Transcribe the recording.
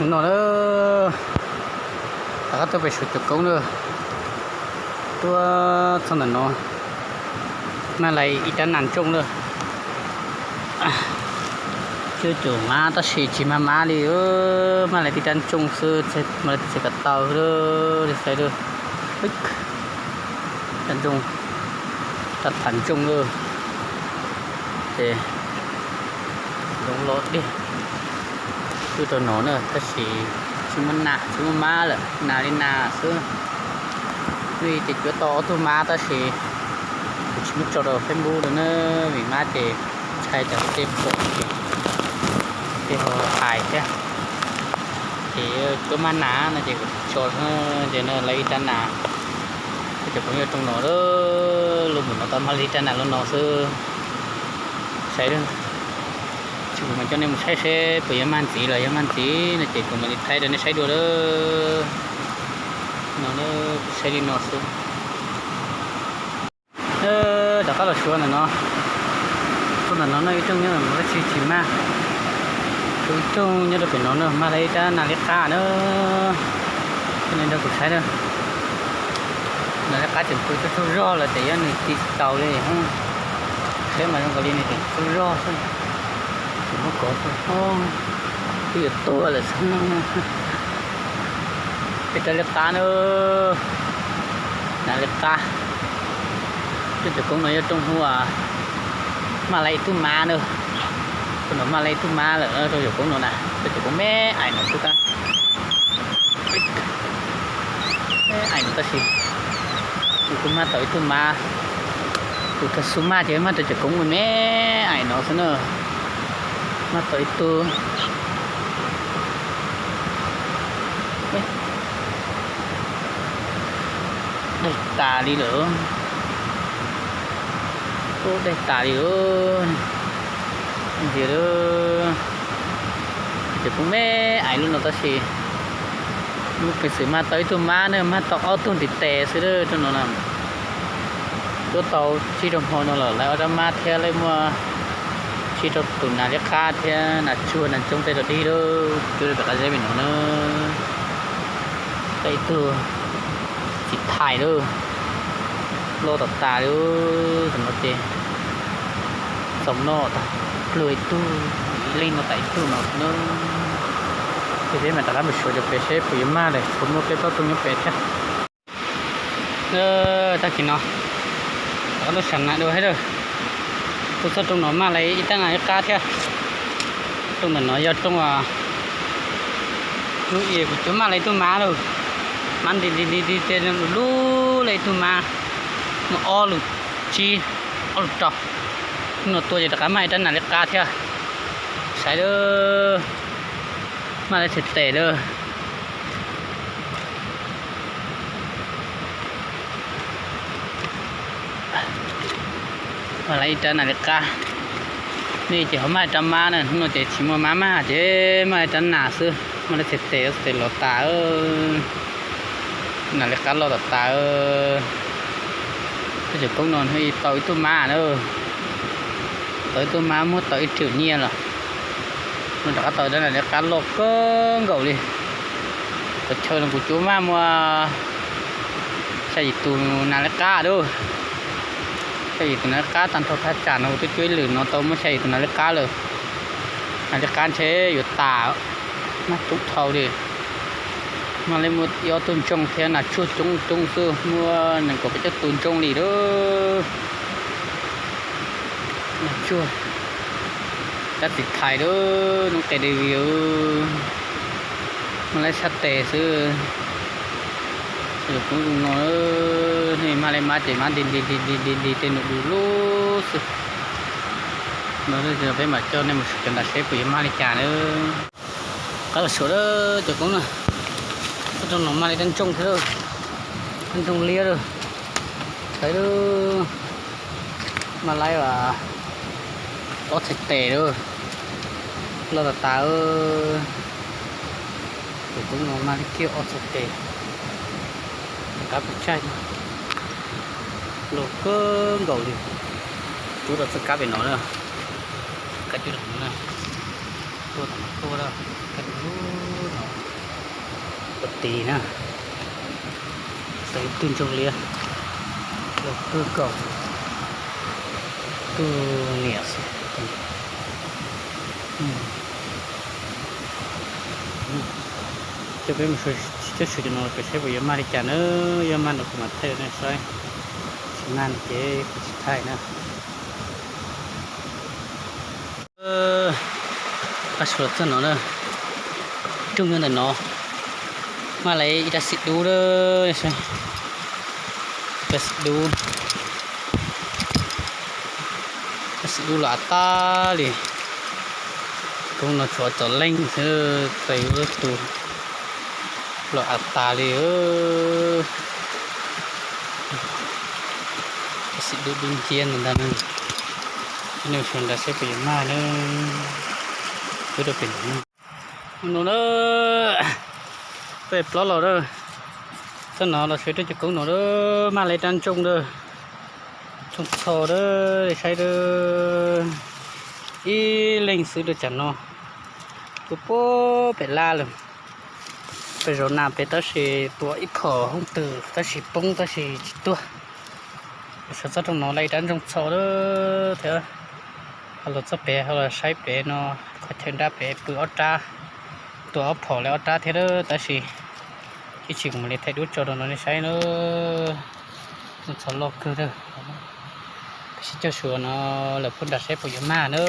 No na, rov qab tuaj pem saum cov koob na, tuaj txog ntawm no, mag lais ib rab nas ntsooj lawm. Cwj cum mab tab sis tsis mag mab li, mag lais tib rab ntsooj xwb, mag lais tib txhais ko taw xwb, saib lawm. Rab ntsooj, rab tham ntsooj lawm. Ces zoo los tiag. Twb rau no na tab sis tsis muaj nas tsis muaj mab lawm, nas li nas xwb. Nws ces cuav tau ob tug mab tab sis kuv tsis muab tso rau Facebook rau na, vim mab ces ntshai tsam tej pom ces tej ho hais thiab. Ces cuav mab nas no ces kuv tsis tso, ces no lawv ib rab nas. Cov phooj ywg, rooj no, lub mus no tau mag li rab nas lub no xwb. Saib, tsis kuv mam coj nej mus saib seb puas yuav mag ntxiv los yog mag ntxiv no ces kuv mam li thaij rau nej saib dua lawm. No, saib li no xwb. Rov qab los suav ntawm no, tuaj ntawm no no ib rooj nyob mus tab sis tsis mag. Tshuav ib rooj nyob rau pem no na, mag li rab nas liab qab na. Coj nej nrog kuv saib na. Nas liab qab tseem pw tsaug tsaug zog lawm ces yog nws ti tsis taus li. Saib mas zoo nkaus li nws tseem tsaug zog xwb, tsis muaj kov xwb. Twb yuav tuag lawm xwb. Peb rab liab qab na, nas liab qab. Rau cov koob no yog rooj hu ua mag lais ib tug mab na. Rooj no mag lais ib tug mab lawm rau cov koob no na, rau cov koob me aim no xwb tab. Me aim no tab sis kuv kuj mag tau ib tug mab. Kuv tau xub mag ces mag rau cov koob me aim no xwb na. Mag tau ib tug. Daig tas li lawm. Ub, daig tas li lawm. Ntsia lawm, ces kuv me aim lub no tab sis lub peev xwm mag tau ib tug mab na, mag tau ob tug ntiv tes xwb lawm rau no na. Tuaj tau tsib rau hmo no lawm, lawv ob rab mab thiab lawv muaj tsib rau tus nas liab qab thiab nas tsuag nas ntsooj tej rau dig lawm, cua rau pem qab zeb pem no na. Tau ib tug txiv thais lawm, loj tas tas li, tus no ces txaus noj tas, pluag ib tug, ib leeg no tas ib tug no na. Ces peb mam rov qab mus xyuas cov pem seb puas yuav mag lawm, tshuav muaj peb plaub tug nyob pem thiab. Tag kis no rov qab tuaj sam nas dua thiab lawm. Tuaj txog rooj no mag lais ib rab nas liab qab thiab. Rooj ntawm no yog rooj, hnub i kuv cuab mag lais ib tug mab lawm, mab nti nti nti nti tej lub lub lawm ib tug mab, muaj ob lus tsib, ob lus rau. Hnub no tuaj ces rov qab mag ib rab nas liab qab thiab. Saib lawm, mag lais txhais tes lawm. Mag lais ib rab nas liab qab. Nej ces ho mag ib rab mab na, hnub no ces tsis muaj mab mag ces mag ib rab nas xwb, mag lais txhais tes, tes los tas. Nas liab qab loj tas tas. Tej cov koob no hnub i tau ib tug mab na, tau ib tug mab muab tau ib trilj nyiaj los. No rov qab tau ib rab nas liab qab loj kawg nkaus li. Qhov chaw no kuv cuab mag muaj xya yim tus nas liab qab lawm. Xya yim tus nas liab qab tag nrho thaj tsam no kuv twb cuab ib lwm no tau muaj xya yim tus nas liab qab lawm. Nas liab qab ntshe yuav tas, mag coob dhau li. Mag li muaj ib ob tug ntsooj thiab nas tsuag coob coob xwb, muaj nees nkaum peb caug tus ntsooj li lawm. Nas tsuag, rab txiv thais lawm, noob qes dej vim mag lais xyab tes xwb. Yog kuv zoo no, nej mag li mab ces mab nti nti nti nti nti tej num du lub xwb. No peb mam coj nej mus sawv cov nram seb puas yuav mag li cas na. Qab los suav lawm cov koob na, rau no mag li rab ntsooj thiab, rab ntsooj liab lawm. Saib lawm, mag lais ob txhais tes lawm, loj tas tas. Cov koob no mag li kiag ob txhais tes. Rov qab pem tsaig, loj kawg nkaus li. Cuab rau txoj kab pem no na, kab cuab rau no na, tuaj tom no tuaj lawm, kab cuab lub no. Ua ti na, tau ib tug ntsoog liab, tus kwj kaum, tus niam xwb. Coj peb mus, coj swm cov no pem saib puas yuav mag li cas na, yog mag no kuv mam thaij nej saib, tsis mag no ces kuv tsis thaij na. Pab suav txog no na, rooj nyob ntawm no, mag lawm ib rab xim dub, rab xim dub, rab xim dub los av tag li. Koob no tshuav txom leej xwb, txais lub tus los av tag li. Rab xim dub dub nciab ntag na. Nej sawv daws saib puas yuav mag na. Peb rau pem no na, peb plaub los a. Txog no los sawv rau cov koob no a, mag lawm ib rab ntsooj a, ntsooj txho a, saib a. Ib leeg xwb rau tsam no, tus puag pem laj lawm. Peb zaum no peb tab sis tua ib phom hoob twg tab sis poob tab sis tsis tuag. Sawv txog rooj no lawm ib rab ntsooj txho a thiab. Ho los txog pem ho los saib pem no, qhov chaw nrab pem pw ob rab, tua ob phom lawm ob rab thiab a, tab sis ib chim kuv mam li thaij dua tso rau nej saib na. Ntsooj txho loj kawg a. Peb sib coj suav no lawm puag nram saib puas yuav mag na.